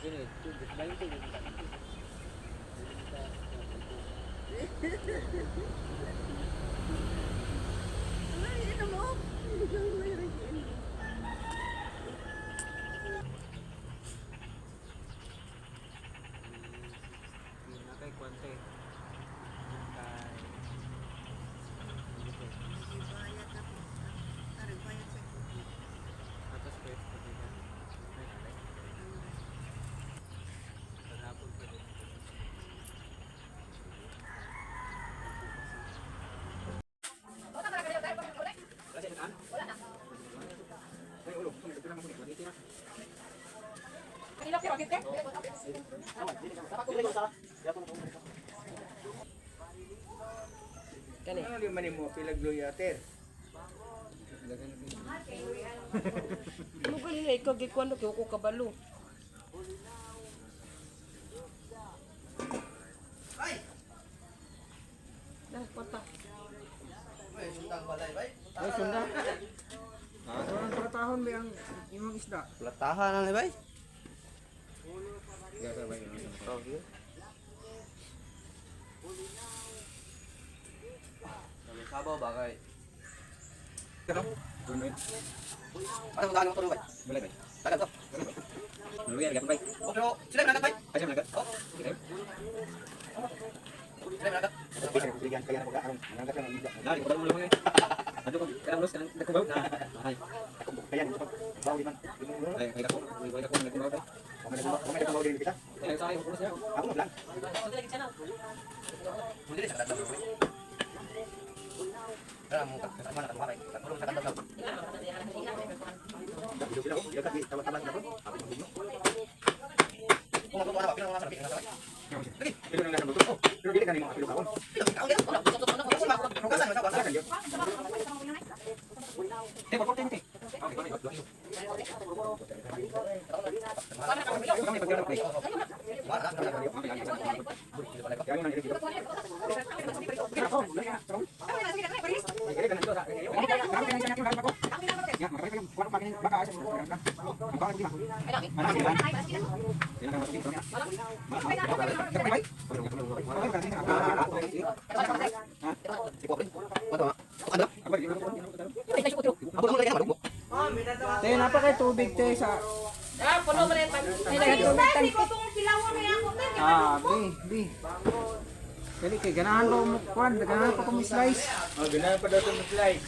Ay, ino mo. May rin. Kay Kwante. Kay Bayad ako. Tara, bayad sa kuko. Tapos first pa din. Ay, aray. Panghapon pa din. Kani. Ano di man mo pilag luyater? Ano gali na ikaw gikuan kay ko kabalo. Ay. Dah kwarta. Ay, sunda. Ah, so ang platahon ba ang imong isda? Platahan na ni bay. Gasa ba yun? Sabaw ba kay? Tunay. Ano ba ano bay? Balay bay. Tagal to. Luya gapon bay. Oh, pero sila man bay. Ay, siya Oh. Sila man Dali, ko mo lang eh. Ano ko kanang los kanang nagkubaw na. Ay. Ay, ay dako, ay dako nagkubaw ba. Ay, sa ayo ko siya. Hindi sa kadto. Tara mo ka. Sama na ka bay. Tulong sa kadto. Kung ako na ba, pinang sa pinang sa. Te, por te. Okay, okay. Te, napakay tubig te sa Ah, puno man yung ay dagan tubig Tay, ko tong pilawan na ako, tay. Ah, B, B. Dali kay ganahan ko mo kuan, ganahan pa ko mi slice. Oh, ganahan pa daw sa slice.